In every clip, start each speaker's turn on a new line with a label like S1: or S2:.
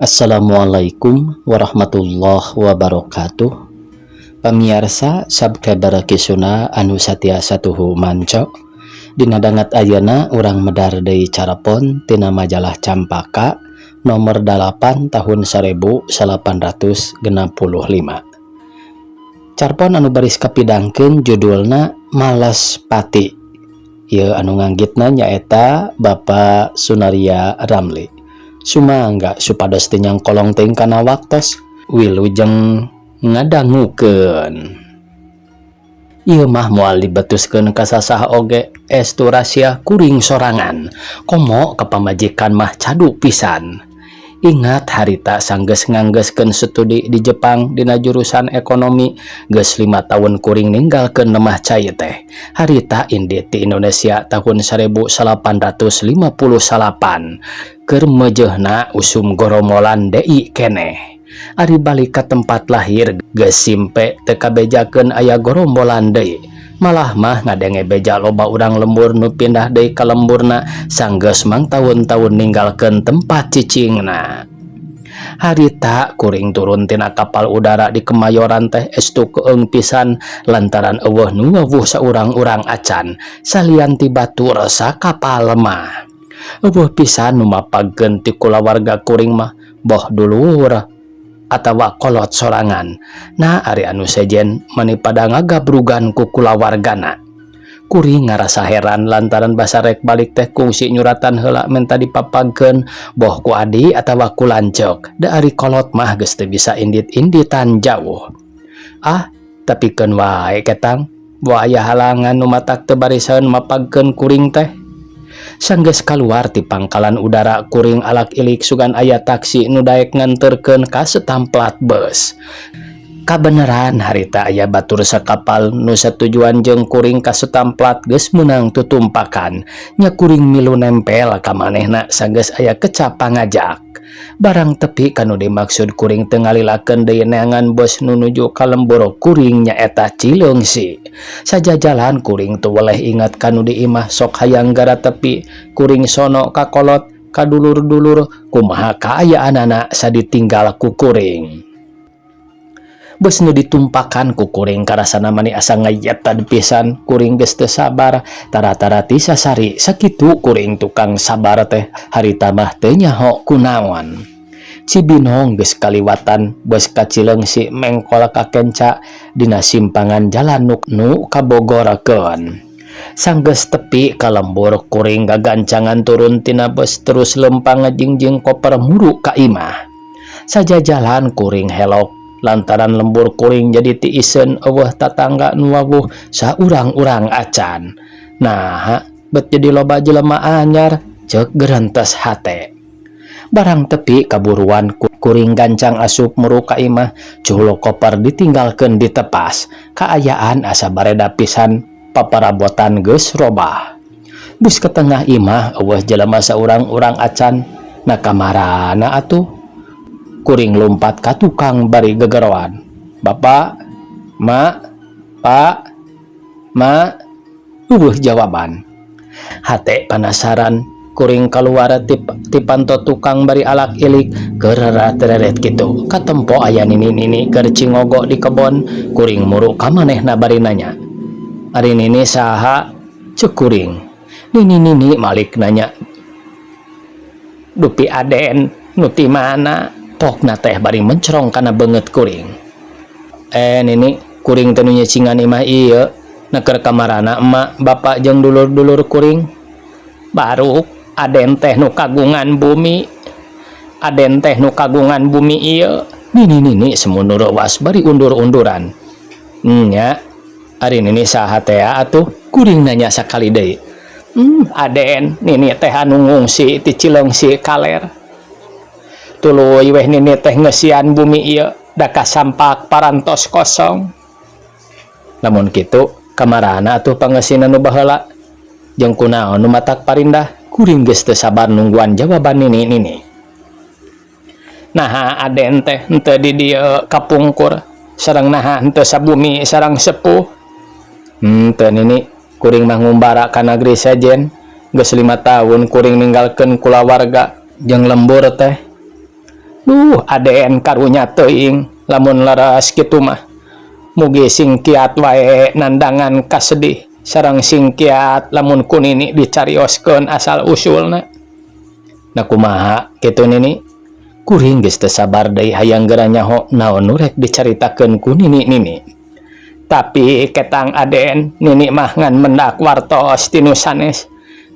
S1: Assalamualaikum warahmatullahi wabarakatuh. Pamiarsa subscriber Kisuna anu satiasa tuhu manco. Dina danget ayeuna urang medar deui carapon tina majalah Campaka nomor 8 tahun 1865. Carpon anu baris kapidangkeun judulna Males Pati. Ieu anu nganggitna nyaeta Bapak Sunaria Ramli. Sumangga supados teu nyangkolong teuing kana waktos, wilujeng ngadangukeun. Ieu mah moal dibetuskeun ka sasaha oge, estu rahasia kuring sorangan, komo ka pamajikan mah cadu pisan. Ingat harita sanggeus nganggeuskeun studi di Jepang dina jurusan ekonomi, geus 5 tahun kuring ninggalkeun lemah cai teh. Harita indit ti Indonesia tahun 1858 keur meujeuhna usum goromolan DI keneh. Ari balik ka tempat lahir geus simpe teu kabejakeun aya gorombolan deui. Malah mah ngadenge beja loba urang lembur nu pindah deui ka lemburna sanggeus mangtaun-taun ninggalkeun tempat cicingna. Harita kuring turun tina kapal udara di Kemayoran teh estu keung pisan lantaran euweuh nu wawuh saurang-urang acan salian ti batur sakapal mah. Euweuh pisan nu mapagkeun ti kulawarga kuring mah, boh dulur atawa kolot sorangan. Nah, ari anu sejen mani pada ngagabrugan ku kulawargana. Kuring ngarasa heran lantaran basa rek balik teh kungsi nyuratan heula menta dipapagkeun boh ku adi atawa ku lanceuk. Da ari kolot mah geus teu bisa indit-inditan jauh. Ah, tapi keun wae ketang, boh aya halangan nu matak teu barisaeun mapagkeun kuring teh. Sanggeus kaluar ti pangkalan udara kuring alak-ilik sugan aya taksi nu daek nganterkeun ka setamplat bus. Kabeneran harita aya batur sakapal nu satujuan jeung kuring ka setamplat geus meunang tutumpakan. Nya kuring milu nempel ka manehna sanggeus aya kecap pangajak. Barang tepi ka nu dimaksud kuring teu ngalilakeun deui neangan bus nu nuju ka lembur kuring nyaeta Cileungsi. Sajajalan kuring teu weleh ingat ka nu di imah sok hayang gara tepi kuring sono ka kolot ka dulur-dulur kumaha kaayaanana saditinggal ku kuring. Bus nu ditumpakan ku kuring karasana mani asa ngayetan pisan, kuring geus teu sabar tara-tara ti sasari sakitu kuring tukang sabar teh harita mah teu nyaho kunaon. Cibinong geus kaliwatan, bus ka Cileungsi mengkol ka kenca dina simpangan jalan nu kabogorakeun. Sanggeus tepi ka lembur kuring gagancangan turun tina bus terus leumpang ngajingjing koper muru ka imah. Sajajalan kuring helok lantaran lembur kuring jadi tiiseun euweuh tatangga nu wawuh saurang-urang acan. Naha bet jadi loba jelema anyar, ceuk gerentes hate. Barang tepi kaburuan kuring gancang asup muru ka imah, culuk koper ditinggalkeun di tepas. Kaayaan asa bareda pisan, paparabotan geus robah. Bus ke tengah imah euweuh jelema saurang-urang acan, na kamarana atuh? Kuring lumpat ka tukang bari gegeroan. Bapak, Mak, Pak, Mak, euweuh jawaban. Hate panasaran, kuring kaluar ti panto tukang bari alak ilik keur reret kitu. Katempo aya nini-nini keur cingogo di kebon, kuring muru ka manehna bari nanya. Ari nini saha? Ceuk kuring. Nini-nini malik nanya. Dupi Aden, nu ti mana? Pokna teh bari mencrong kana beungeut kuring. Eh nini, kuring teh nu nyicingan imah ieu, neker kamarana emak, bapak jeung dulur-dulur kuring. Baruk Aden teh nu kagungan bumi. Aden teh nu kagungan bumi ieu. Nini-nini semunur was bari undur-unduran. Nya, ari nini saha teh atuh? Kuring nanya sakali deui. Aden, nini teh anu ngungsi ti Cileungsi kaler. Tuluy weh nini teh ngeusian bumi ieu da kasampak parantos kosong. Lamun kitu kamarana atuh pangeusina nu baheula? Jeung kunaon nu matak parindah? Kuring geus teu sabar nungguan jawaban nini-nini. Naha Aden teh henteu di dieu kapungkur sareng naha henteu sabumi sareng sepuh? Henteu nini, kuring mah ngumbara ka nagri sejen. Geus 5 tahun kuring ninggalkeun kulawarga jeung lembur teh. Duh Aden karunya teuing lamun leres kitu mah. Mugi sing kiat wae nandangan kasedih sareng sing kiat lamun ku nini dicarioskeun asal usulna. Nah kumaha kitu nini? Kuring geus teu sabar deui hayang geura nyaho naon nu rek dicaritakeun ku nini nini. Tapi ketang Aden nini mah ngan mendak wartos tinu sanes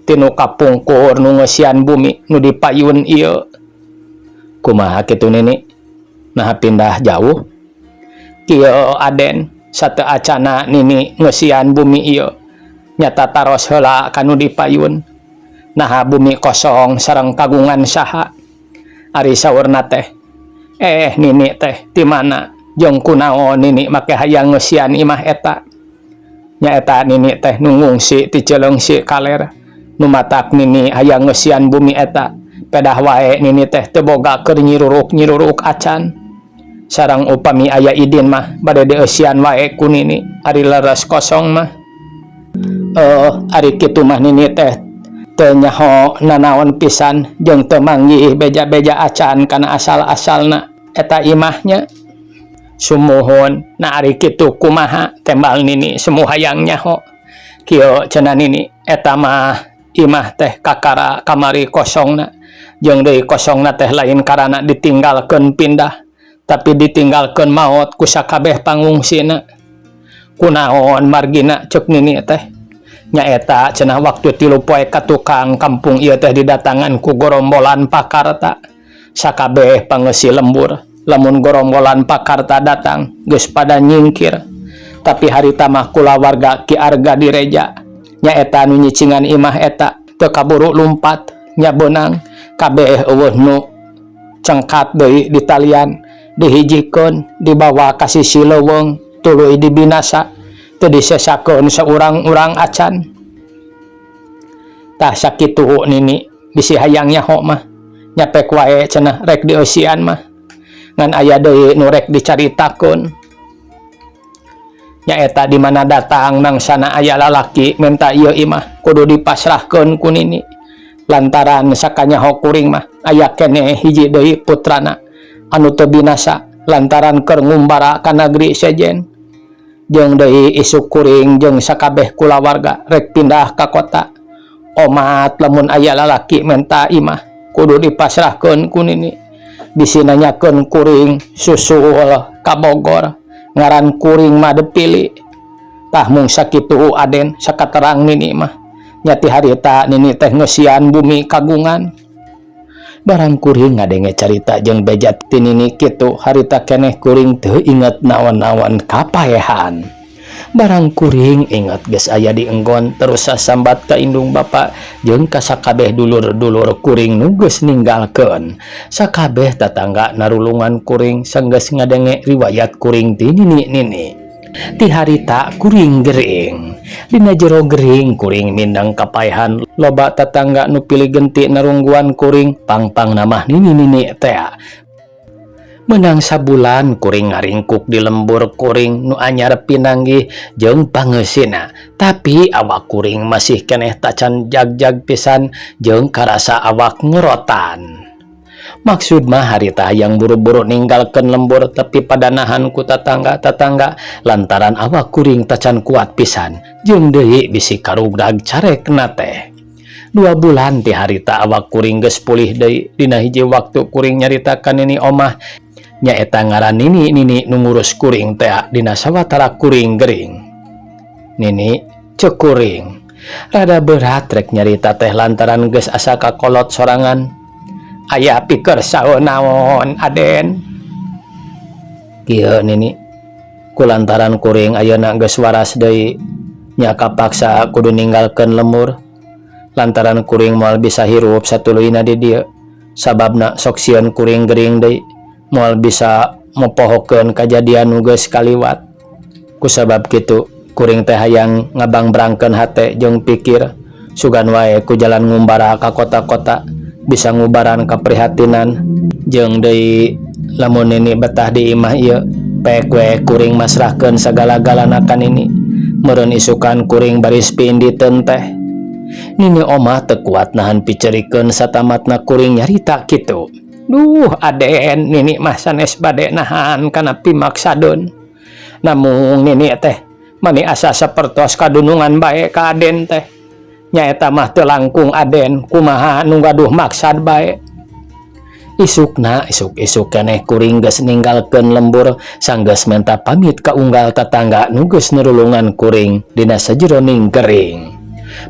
S1: tinu kapungkur nu ngeusian bumi nu dipayun ieu. Kumaha kitu nini? Naha pindah jauh? Kieu Aden sateu acana nini ngeusian bumi ieu nyata taros heula ka nu dipayun. Naha bumi kosong sareng kagungan saha? Ari saurna teh nini teh ti mana jeung kunaon nini make hayang ngeusian imah eta? Nyaeta nini teh nu ngungsi ti Cileungsi Kaler nu matak nini hayang ngeusian bumi eta. Pedah wae nini teh teu boga keur nyiruruk-nyiruruk acan. Sareng upami aya idin mah bade dieusian wae ku nini ari leres kosong mah. Ari kitu mah nini teh teu nyaho nanaon pisan jeung teu manggih beja-beja acan kana asal-asalna eta imahnya. Sumuhun, nah ari kitu kumaha tembal nini semu hayang nyaho. Kieu cenah nini eta mah imah teh kakara kamari kosongna. Jeung deui kosongna teh lain karana ditinggalkeun pindah tapi ditinggalkeun maot ku sakabeh pangungsina. Kunaon margina ceuk nini teh? Nyaeta cenah waktu 3 poe ka tukang kampung ieu teh didatangan ku gorombolan pakarta. Sakabeh pangeusi lembur lamun gorombolan pakarta datang geus pada nyingkir. Tapi harita mah kulawarga Ki Arga Direja nyaeta nu nyicingan imah eta teu kaburu lumpat nya beunang kabeh eueuh nu cengkat deui di talian dihijikeun dibawa ka sisi leuweung tuluy dibinasa teu disesakeun saurang-urang acan. Tah sakitu nini bisi hayang nyaho mah nyapek wae cenah rek dieusian mah ngan aya deui nu rek dicaritakeun. Nyaeta di mana datang mangsana aya lalaki menta ieu imah kudu dipasrahkeun ku nini. Lantaran sakanyaho kuring mah aya keneh hiji deui putrana anu teu binasa lantaran keur ngumbara ka nagri sejen. Jeung deui isuk kuring jeung sakabeh kulawarga rek pindah ka kota. Omat lamun aya lalaki menta imah kudu dipasrahkeun ku nini. Bisi nanyakeun kuring susul ka Bogor ngaran kuring mah depili. Tah mung sakitu Aden sakaterang nini mah. Nyati harita nini teh ngeusian bumi kagungan. Barang kuring ngadenge carita jeung beja ti nini kitu harita keneh kuring teu inget naon-naon kapaehan. Barang kuring inget geus aya di enggon terus sasambat ka indung bapa jeung ka sakabeh dulur-dulur kuring nu geus ninggalkeun. Sakabeh tatangga narulungan kuring sanggeus ngadenge riwayat kuring ti nini-nini. Ti harita kuring gering. Dina jero gering kuring mindang kapaehan loba tatangga nu pilih genti narungguan kuring pang-pang namah nini-nini tea. Menang sabulan kuring ngaringkuk di lembur kuring nu anyar pinanggih jeung pangeusina. Tapi awak kuring masih keneh tacan jag-jag pisan jeung karasa awak ngorotan. Maksud mah harita hayang buru-buru ninggalkeun lembur tapi pada nahan ku tatangga-tatangga lantaran awak kuring tacan kuat pisan jeung deui bisi karugdag carekna teh. 2 bulan ti harita awak kuring geus pulih deui. Dina hiji waktu kuring nyaritakan nini omah nyaeta ngaran nini nini nu ngurus kuring teh dina sawatara kuring gering. Nini ceuk kuring rada berat rek nyarita teh lantaran geus asa kakolot sorangan. Aya piker saeun naon Aden? Kieu nini kulantaran kuring ayeuna geus waras deui nya kapaksa kudu ninggalkeun lemur lantaran kuring moal bisa hirup satuluyna di dieu sababna sok sieun kuring gering deui moal bisa mopohokeun kajadian nu geus kaliwat. Kusabab kitu kuring teh hayang ngabangbrangkeun hate jeung pikir sugan wae ku jalan ngumbara ka kota-kota bisa ngubaran kaprihatinan jeung deui lamun nini betah di imah ieu pek we kuring masrahkeun sagala-galana ka nini. Meureun isukan kuring baris piinditeun teh. Nini omah teu kuat nahan picerikeun satamatna kuring nyarita kitu. Duh Aden, nini mah sanes bade nahan kana pimaksadeun. Namung nini teh mani asa sapertos kadunungan bae ka Aden teh. Nyaeta mah teu langkung Aden, kumaha nu gaduh maksad bae. Isukna isuk-isuk keneh kuring geus ninggalkeun lembur sanggeus menta pamit ka unggal tatangga nu geus nurulungan kuring dina sajeroning gering.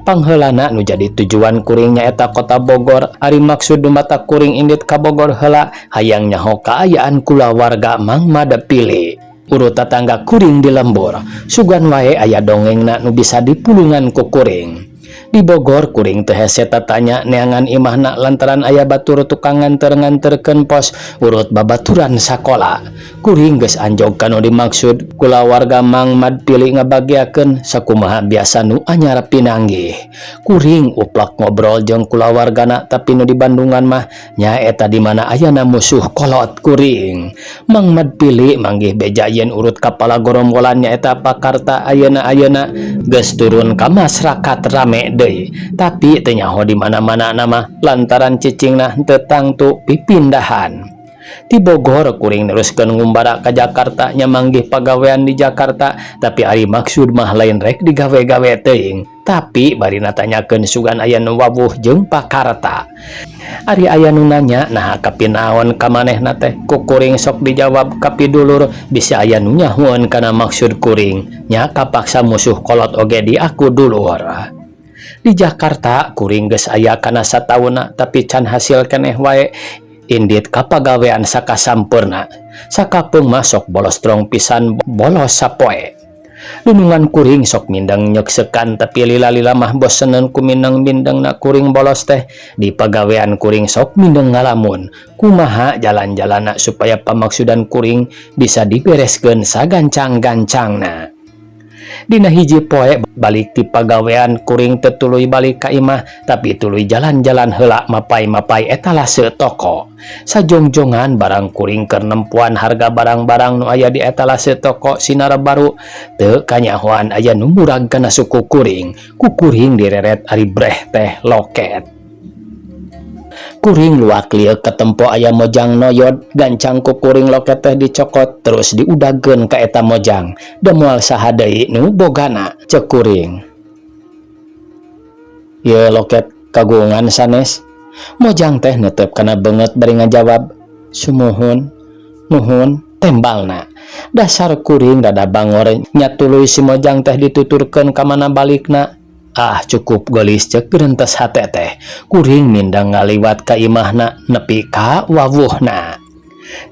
S1: Pangheulana nu jadi tujuan kuring nyaeta kota Bogor. Ari maksud nu matak kuring indit ka Bogor heula hayang nyaho kaayaan kulawarga Mang Madpili. Urut tatangga kuring di lembur, sugan wae aya dongengna nu bisa dipulungan ku kuring. Di Bogor kuring teu hese tatanya neangan imahna lantaran aya batur tukang nganter-nganterkeun pos urut babaturan sakola. Kuring geus anjog ka nu dimaksud kulawarga Mang Madpili ngabagiakeun sakumaha biasa nu anyar pinanggih. Kuring uplak ngobrol jeung kulawargana, tapi nu di Bandungan mah nyaeta di mana ayana musuh kolot kuring. Mang Madpili manggih beja yen urut kapala gorombolan nyaeta Pakarta ayeuna-ayeuna geus turun ka masyarakat rame deui, tapi teu nyaho di mana-mana nama lantaran cicingna teu tangtu pipindahan. Ti Bogor kuring neruskeun ngumbara ka Jakarta nya manggih pagawean di Jakarta, tapi ari maksud mah lain rek digawe-gawe teuing, tapi bari natanyakeun sugan aya nu wawuh jeung Pakarta. Ari aya nu nanya naha kapinaon ka manehna teh, ku kuring sok dijawab kapidulur bisi aya nu nyahoeun kana maksud kuring nya kapaksa musuh kolot oge diaku dulur. Di Jakarta kuring geus aya kana sataunna, tapi can hasil keneh wae indit ka pagawean sakasampurna. Sakapeung mah sok bolos strong pisan, bolos sapoe. Dunungan kuring sok mindeng nyeksekan, tapi lila-lila mah boseneun ku mindeng-mindengna kuring bolos teh. Di pagawean kuring sok mindeng ngalamun kumaha jalan-jalanna supaya pamaksudan kuring bisa dibereskeun sagancang-gancangna. Dina hiji poe balik ti pagawean kuring teu tuluy balik ka imah, tapi tuluy jalan-jalan heula mapay-mapay etalase toko. Sajongjongan barang kuring keur nempuan harga barang-barang nu aya di etalase toko Sinar Baru, teu kanyahoan aya nu murag kana suku kuring. Ku kuring direret ari breh teh loket. Kuring luak lieuk katempo aya mojang noyod, gancang ku kuring loket teh dicokot terus diudagkeun ka eta mojang. Da moal saha deui nu bogana, ceuk kuring. Ieu loket kagungan sanes? Mojang teh netep kana beungeut bari ngajawab, "Sumuhun, nuhun," tembalna. Dasar kuring rada bangor nya tuluy si mojang teh dituturkeun ka mana balikna. Ah, cukup geulis, ceuk gerentes hate teh. Kuring mindeng ngaliwat ka imahna nepi ka wawuhna.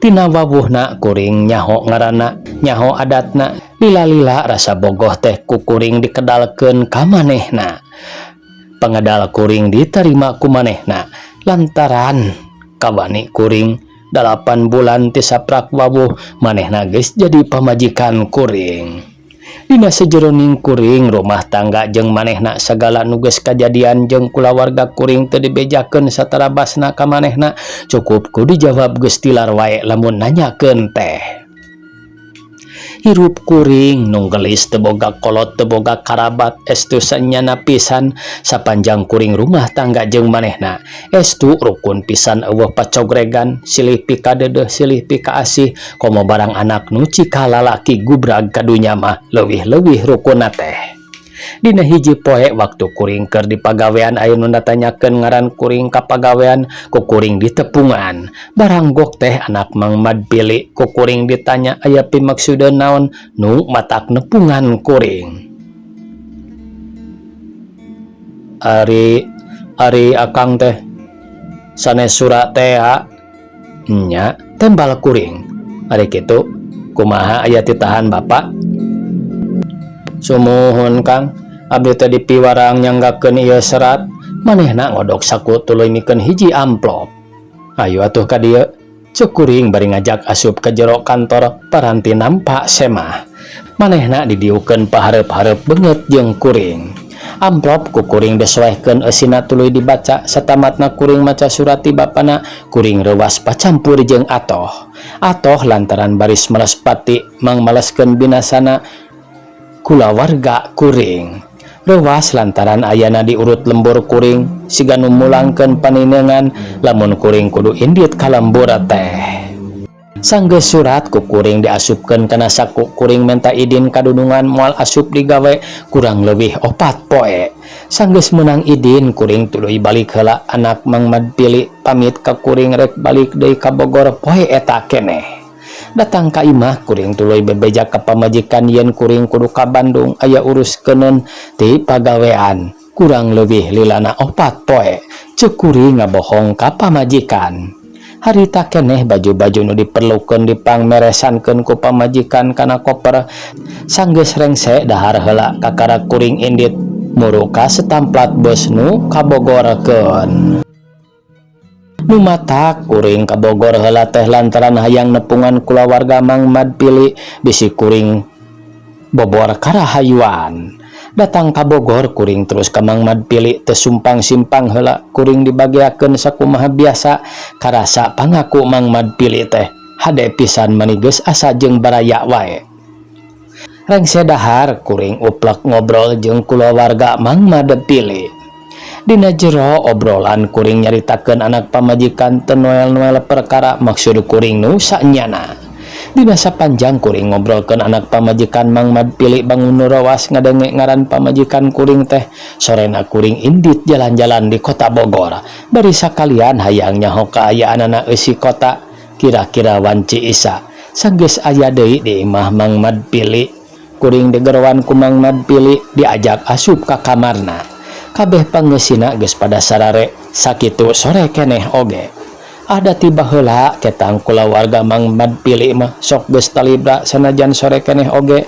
S1: Tina wawuhna kuring nyaho ngaranna, nyaho adatna. Lila-lila rasa bogoh teh ku kuring dikedalkeun ka manehna. Pangedal kuring diterima ku manehna lantaran kawani kuring 8 bulan ti saprak wawuh manehna geus jadi pamajikan kuring. Dina sajeroning kuring rumah tangga jeung manehna, sagala nu geus kajadian jeung kulawarga kuring teu dibejakeun satarabasna ka manehna, cukup ku dijawab geus tilar wae lamun nanyakeun teh. Hirup kuring nu geulis teu boga kolot, teu boga karabat, estu sanyana pisan sapanjang kuring rumah tangga jeung manehna. Estu rukun pisan, euweuh pacogregan, silih pikadeudeuh, silih pikaasih, komo barang anak nu cikal lalaki gubrag ka dunya mah leuwih-leuwih rukunna teh. Dina hiji poe waktu kuring keur di pagawean aya nu natanyakeun ngaran kuring ka pagawean, ku kuring ditepungan. Baranggok teh anak Mang Madpili. Ku kuring ditanya aya pimaksudeun naon nu matak nepungan kuring. Ari ari akang teh sanes surat teh nya, tembal kuring. Ari kitu kumaha aya titahan bapak? Sumuhun Kang, abdi teh dipiwarang nyanggakeun ieu serat. Manehna ngodok saku tuluy mikeun hiji amplop. Ayo atuh ka dieu, ceuk kuring bari ngajak asup ka jero kantor paranti nampak semah. Manehna didiukeun pahareup-hareup beungeut jeung kuring. Amplop ku kuring disoehkeun, eusina tuluy dibaca. Satamatna kuring maca surat ti bapana, kuring reuwas pacampur jeung atoh. Atoh lantaran baris males pati mangmaleskeun binasana kulawarga kuring. Reuwas lantaran ayana di urut lembur kuring siga nu mulangkeun paninengan lamun kuring kudu indit ka lembur teh. Sanggeus surat ku kuring diasupkeun kana saku kuring menta idin ka dunungan moal asup digawe kurang leuwih opat poe. Sanggeus meunang idin kuring tuluy balik heula anak Mang Madpili pamit ka kuring rek balik deui ka Bogor poe eta keneh. Datang ka imah kuring tuluy bebeja ka pamajikan yen kuring kudu ka Bandung aya uruskeun ti pagawean kurang leuwih lilana opat poe ceuk kuring ngabohong ka pamajikan. Harita keneh baju-baju nu diperlukeun dipangmeresankeun ku pamajikan kana koper sanggeus rengse dahar heula kakara kuring indit muru ka setamplat bus nu kabogorkeun. Nu matak kuring ka Bogor heula teh lantaran hayang nepungan kulawarga Mang Madpili bisi kuring bobor karahayuan. Datang ka Bogor kuring terus ka Mang Madpili teu sumpang-simpang heula kuring dibageakeun sakumaha biasa karasa pangaku Mang Madpili teh hade pisan mani geus asa jeung baraya wae. Rengse dahar kuring uplek ngobrol jeung kulawarga Mang Madpili. Dina jero obrolan kuring nyaritakeun anak pamajikan teu noel-noel perkara maksud kuring nu sanyana. Dina sapanjang kuring ngobrolkeun anak pamajikan Mang Madpili bangun nu rawas ngadenge ngaran pamajikan kuring teh sorena kuring indit jalan-jalan di kota Bogor bari sakalian hayang nyaho kaayaanana eusi kota kira-kira wanci Isa sanggeus aya deui di imah Mang Madpili kuring digeroan ku Mang Madpili diajak asup ka kamarna kabeh pangeusina geus pada sarare sakitu sore keneh oge. Ada tiba heula ketang kulawarga Mang Madpili mah sok geus talibra sanajan sore keneh oge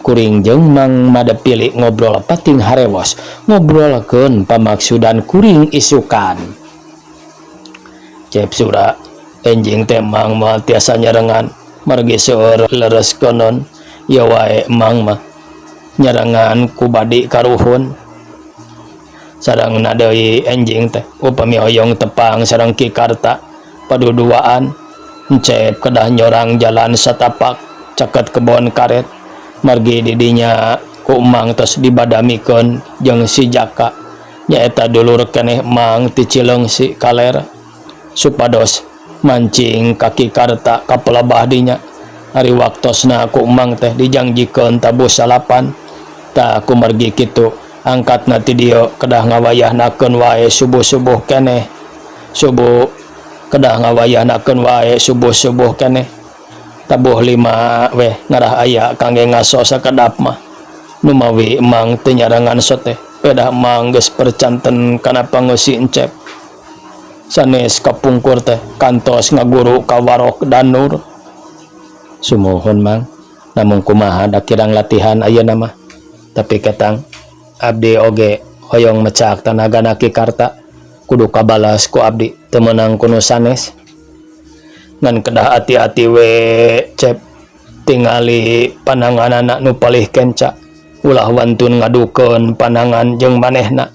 S1: kuring jeung Mang Madpili ngobrol pating harewos ngobrolkeun pamaksudan kuring isukan. Cep Sura enjing teh Mang moal tiasa nyarengan margi seueur leres konon ieu wae Mang mah nyarengan ku badi karuhun. Sarengna deui enjing teh upami hoyong tepang sareng Ki Karta paduduaan Encep kedah nyorang jalan satapak caket kebon karet margi didinya ku Mang tos dibadamikeun jeung si Jaka nyaeta dulur keneh Mang ti Cileungsi kaler supados mancing ka Ki Karta ka pelebah dinya ari waktosna ku Mang teh dijangjikeun tabuh salapan tah kumargi kitu angkatna ti dieu kedah ngawayahnakeun wae subuh-subuh keneh subuh kedah ngawayahnakeun wae subuh-subuh keneh tabuh lima weh ngarah aya kangge ngaso sakedap mah numawi Emang teu nyarengan so teh pedah Emang geus percanten kana pangeusi Encep sanes kapungkur teh kantos ngaguru ka Warok Danur. Sumuhun Mang namung kumaha da kirang latihan ayeuna mah tapi ketang abdi oge hoyong mecak tanagana Ki Karta kudu kabalas ku abdi teu meunang ku nu sanes ngan kedah hati-hati we Cep tingali pananganana nu palih kenca ulah wantun ngadukeun panangan jeung manehna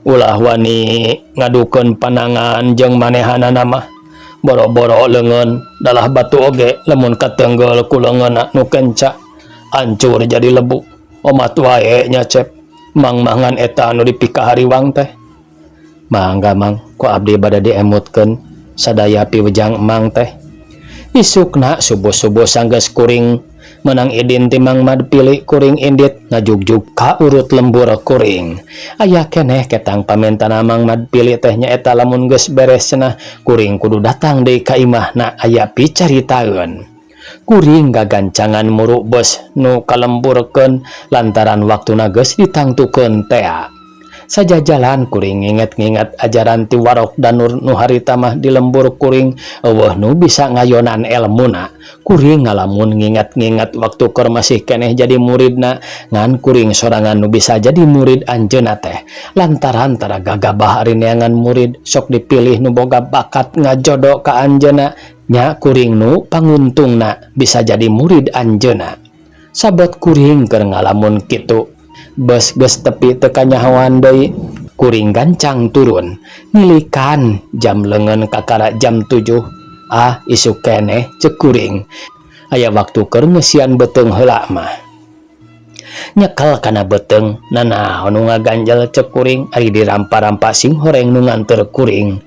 S1: ulah wani ngadukeun panangan jeung manehanana mah boro-boro leungeun dalah batu oge lamun katenggel ku leungeunna nu kenca hancur jadi lebu omat wae nya Cep Mang mangan eta nu dipikahariwang teh. Mangga Mang ku abdi bade diemutkeun sadaya piwejang Mang teh. Isukna subuh-subuh sanggeus kuring menang idin ti Mang Madpili kuring indit ngajugjug ka urut lembur kuring. Aya keneh ketang pamentana Mang Madpili teh nyaeta lamun geus beres cenah kuring kudu datang deui ka imahna aya picaritaeun. Kuring gagancangan muru bus nu kalemburkeun lantaran waktuna geus ditangtukeun tea. Sajajalan kuring nginget-nginget ajaran ti Warok Danur nu harita mah di lembur kuring eueuh nu bisa ngayonan elmuna. Kuring ngalamun nginget-nginget waktu keur masih keneh jadi muridna ngan kuring sorangan nu bisa jadi murid anjeunna teh lantaran tara gagabah ari neangan murid sok dipilih nu boga bakat ngajodo ka anjeunna nya kuring nu panguntungna bisa jadi murid anjeunna. Sabot kuring keur ngalamun kitu bus geus tepi teu kanyahoan deui kuring gancang turun nilikan jam leungeun kakara jam 7 ah isuk keneh ceuk kuring aya waktu keur ngeusian beuteung heula mah. Nyekel kana beuteung, nanaon nu ngaganjel cek kuring ari dirampa-rampa sing horeng nu nganteur kuring.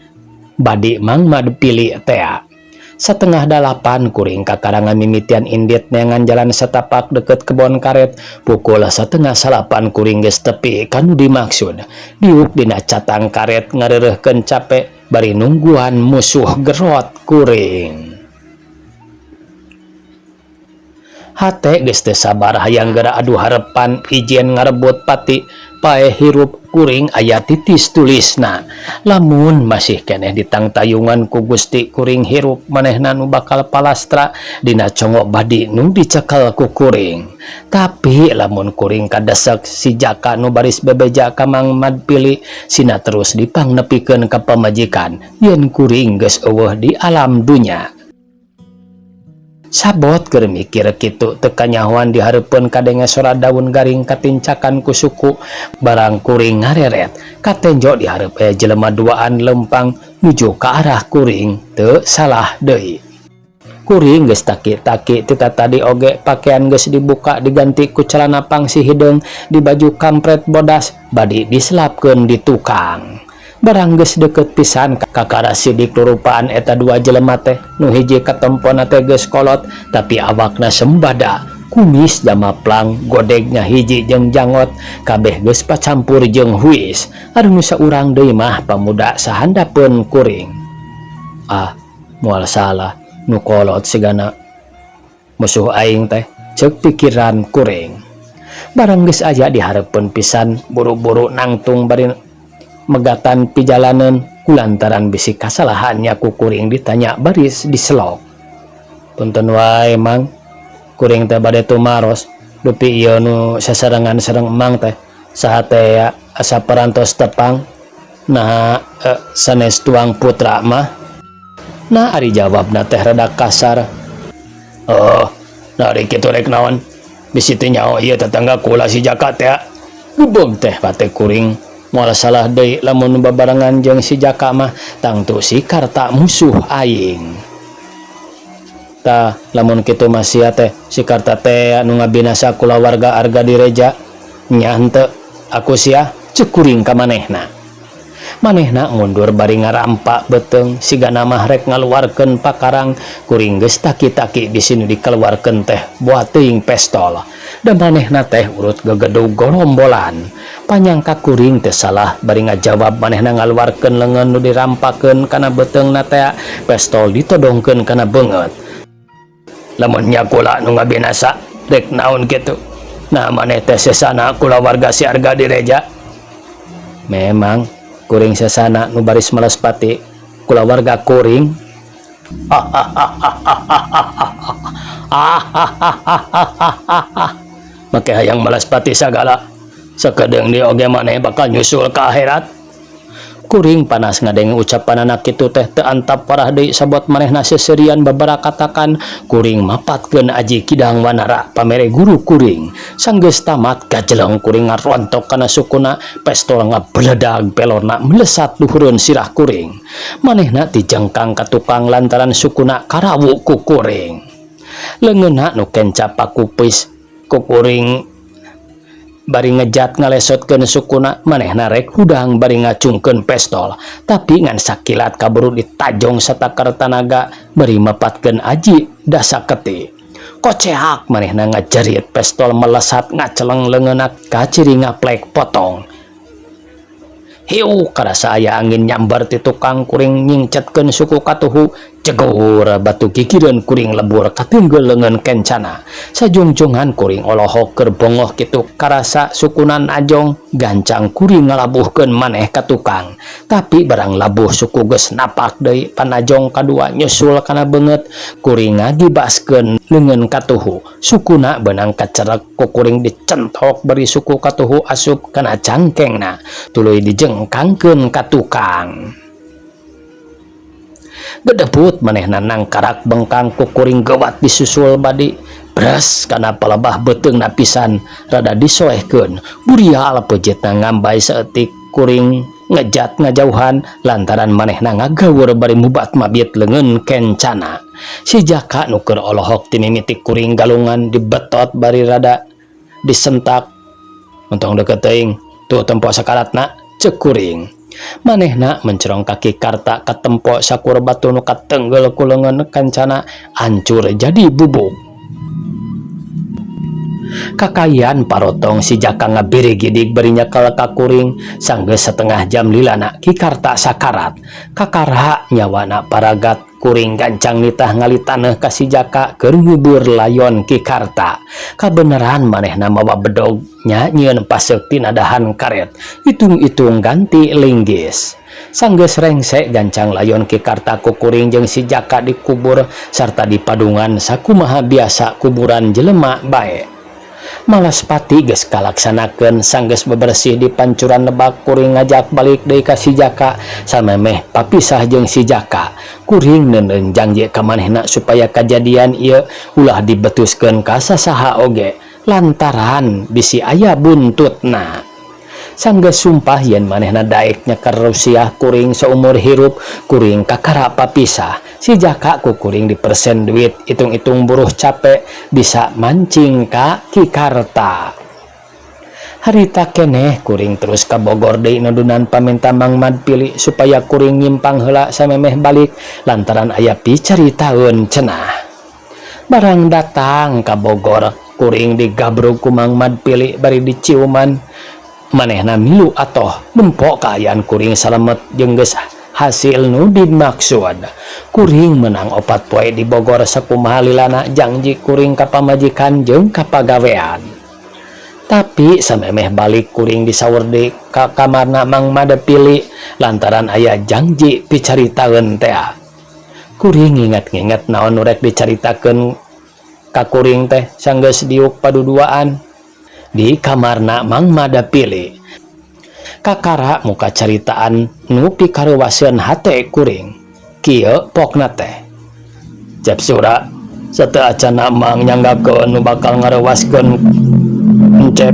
S1: Badi Mang Madpili tea. Satengah dalapan kuring kakara ngamimitian indit neangan jalan satapak deket kebon karet. Pukul setengah salapan kuring geus tepi ka nu dimaksud. Diuk dina catang karet ngareureuhkeun cape bari nungguan musuh gerot kuring. Hate geus teu sabar hayang geura adu harepan ijen ngarebut pati paeh hirup kuring aya titis tulisna. Lamun masih keneh ditangtayungan ku Gusti kuring hirup manehna nu bakal palastra dina congo badi nu dicekel ku kuring. Tapi lamun kuring kadesek si Jaka nu baris bebeja ka Mang Madpili sina terus dipangnepikeun ka pamajikan yen kuring geus eueuh di alam dunya. Sabot keur mikir kitu teu kanyahoan di hareupeun kadenge sora daun garing katincakan ku suku barang kuring ngareret katenjo di hareup aya jelema duaan leumpang nuju ka arah kuring teu salah deui. Kuring geus taki-taki ti tatadi oge pakean geus dibuka diganti ku calana pangsi hideung di baju kampret bodas badi diselapkeun di tukang. Barang geus deukeut pisan kakara sidik rurupaan eta dua jelema teh nu hiji katempona teh geus kolot tapi awakna sembada kumis jamaplang godegna hiji jeung jangot kabeh geus pacampur jeung huis ari nu saurang deui mah pamuda sahandapeun kuring. Ah moal salah nu kolot sigana musuh aing teh ceuk pikiran kuring. Barang geus aya di hareupeun pisan buru-buru nangtung bari megatan pijalanan kulantaran bisi kasalahannya ku kuring ditanya baris diselok. Punten wae mang, kuring teh bade tumaros dupi ieu nu sasarengan sareng emang teh saha teh ya asa parantos tepang nah sanes tuang putra mah. Nah ari jawabna teh rada kasar. Oh, nah ari kitu rek naon bisi teu nyaho ieu tetangga kula si Jaka teh. Gubeg teh pate kuring. Moal salah deui lamun babarengan jeung si Jaka mah tangtu si Karta musuh aing. Tah lamun kitu mah sia teh si Karta teh anu ngabinasa kulawarga Arga Direja nya henteu aku sia ceuk kuring ka manehna. Manehna mundur bari ngarampa beuteung sigana mah rek ngaluarkeun pakarang kuring geus taki-taki bisi nu dikaluarkeun teh boa teuing pestol. Da manehna teh urut gegedug gorombolan. Panyangka kuring teu salah bari ngajawab manehna ngaluarkeun leungeun nu dirampakeun kana beuteungna tea pestol ditodongkeun kana beungeut. Lamun nya kula nu ngabinasa rek naon kitu. Nah maneh teh sesana kulawarga si Arga Direja. Memang kuring sesana nu baris males pati kulawarga kuring. Make hayang malas pati sagala sakedeung deui oge maneh bakal nyusul ka akhirat. Kuring panas ngadenge ucapan anak kitu teh teu antap parah deui sabot manehna seserian babarakatakan kuring mapatkeun aji kidang wanara pamere guru kuring. Sanggeus tamat gajeleng kuring ngarontok kana sukuna pestol ngabeledag pelorna melesat luhureun sirah kuring. Manehna dijengkang ka tukang lantaran sukuna karawu ku kuring. Leungeunna nu kenca pakupis ku kuring bari ngejat ngalesotkeun sukuna manehna rek hudang bari ngacungkeun pestol tapi ngan sakilat kaburu ditajong satakar tanaga bari mapatkeun aji dasaketi. Koceak manehna ngajerit pestol melesat ngaceleng leungeunna kaciri ngaplek potong. Hiu karasa aya angin nyambar ti tukang kuring nyingcetkeun suku katuhu jegur batu gigireun kuring lebur katinggel leungeun kencana. Sajungjongan kuring olohok keur bongoh kitu karasa sukunan ajong gancang kuring ngalabuhkeun maneh ka tukang. Tapi barang labuh suku geus napak deui panajong kadua nyusul kana beungeut kuring ngagibaskeun leungeun katuhu. Sukuna beunang kacerek ku kuring dicentok bari suku katuhu asup kana cangkengna tuluy dijengkangkeun ka tukang. Gedebut manehna nangkarak bengkang ku kuring gewat disusul badi bres kana palebah beuteungna pisan rada disoehkeun burial peujeutna ngambay saeutik kuring ngejat ngajauhan lantaran manehna ngagawur bari mubat mabit leungeun kencana. Si Jaka nu keur olohok ti mimiti kuring galungan dibetot bari rada Disentak. Entong deket teuing, tuh tempo sakaratna, cek kuring. Manehna mencerong ka Ki Karta, katempo sakur batu nu katenggel ku leungeun kancana ancur jadi bubuk. Kakayan parotong si Jaka ngabirigidig bari nyekel ka kuring. Sanggeus setengah jam lilana Ki Karta sakarat. Kakara nyawana paragat, kuring gancang nitah ngali taneuh ka si Jaka keur ngubur layon Ki Karta. Kabeneran manehna mawa bedog nya nyieun paseuk tina dahan karet, itung-itung ganti linggis. Sanggeus rengse gancang layon Ki Karta ku kuring jeung si Jaka dikubur sarta dipadungan sakumaha biasa kuburan jelema bae. Malaspati geus kalaksanakeun. Sanggeus bebersih di pancuran lebak, kuring ngajak balik deui ka si Jaka. Samemeh papisah jeung si Jaka, kuring neundeun janji ka manehna supaya kajadian ieu ulah dibetuskeun ka sasaha oge lantaran bisi aya buntutna. Sanggeus sumpah yen manehna daek nyeker rusiah kuring saumur hirup, kuring kakara papisah. Si Jaka ku kuring dipersen duit, itung-itung buruh cape bisa mancing ka Ki Karta. Harita keneh kuring terus ka Bogor deui nundunan paminta Mang Madpili supaya kuring nyimpang heula samemeh balik lantaran aya picaritaeun cenah. Barang datang ka Bogor, kuring digabrug ku Mang Madpili bari diciuman. Manehna milu atoh nempo kaayaan kuring salamet jeung geus hasil nu dimaksud. Kuring menang 4 poe di Bogor sakumaha lilana janji kuring ka pamajikan jeung ka pagawean. Tapi samemeh balik, kuring disaur deui ka kamarna Mang Madpili lantaran aya janji picaritaeun tea. Kuring nginget-nginget naon nu rek dicaritakeun ka kuring teh sanggeus diuk paduduaan di kamarna Mang Madapili. Kakara muka caritaan nu pikareuwaseun hate kuring. Kieu pokna teh. Cep Sura, sateuacanna Mang nyanggakeun nu bakal ngareuwaskeun Encep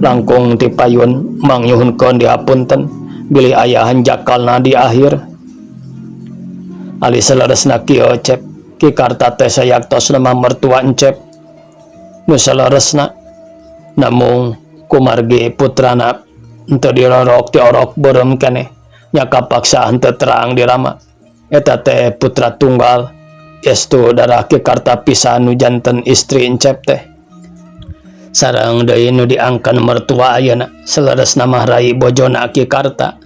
S1: langkung ti payun, Mang nyuhunkeun dihapunten bilih aya hanjakalna di akhir. Ali saleresna kieu, Cep, Ki Karta teh sayaktosna mah mertua Encep nu saleresna, namung kumargi putrana henteu dirorok ti orok beureum keneh nya kapaksa henteu terang di rama. Eta teh putra tunggal, estu darah Ki Karta pisan nu janten istri Encep teh. Sareng deui nu diangken mertua ayeuna saleresna mah rai bojona Ki Karta.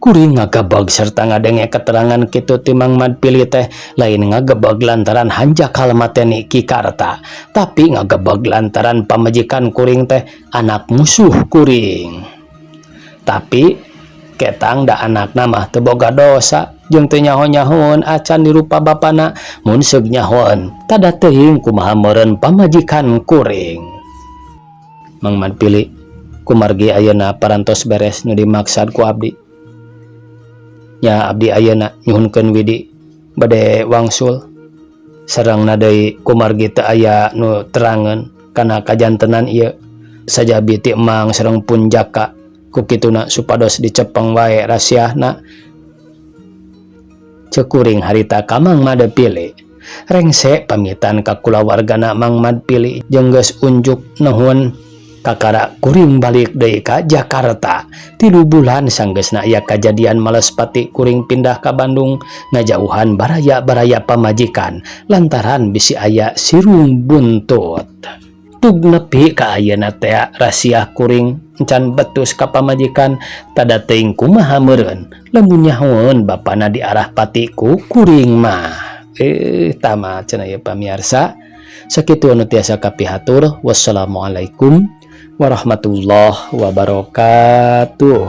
S1: Kuring ngagebeg serta ngadenge keterangan kitu ti Mang Madpili teh lain ngagebeg lantaran hanjakal mateni Ki Karta, tapi ngagebeg lantaran pamajikan kuring teh anak musuh kuring. Tapi ketang da anakna mah teu boga dosa jeung teu nyaho-nyahoeun acan dirupa bapana. Mun seug nyahoeun, tada teuing kumaha meureun pamajikan kuring. Mang Madpili, kumargi ayeuna parantos beres nu dimaksad ku abdi nya, abdi ayeuna nyuhunkeun widi bade wangsul. Sareng deui kumargi teu aya nu terangeun kana kajantenan ieu sajabi ti Emang sareng pun Jaka, ku kituna supados dicepeng wae rasiahna, cek kuring harita ka Mang Madpili. Rengse pamitan ka kulawargana Mang Madpili jeung geus unjuk nuhun, kakara kuring balik deui ka Jakarta. 3 bulan sanggeusna aya kajadian Malespati, kuring pindah ka Bandung ngajauhan baraya-baraya pamajikan lantaran bisi aya sirung buntut. Tug nepi ka ayeuna teh rasiah kuring encan betus ka pamajikan. Tada teuing kumaha meureun lamun nyahoeun bapana diarah pati ku kuring mah. Tamat cenah ieu, pamiarsa. Sakitu anu tiasa kapihatur. Wassalamualaikum warahmatullahi wabarakatuh.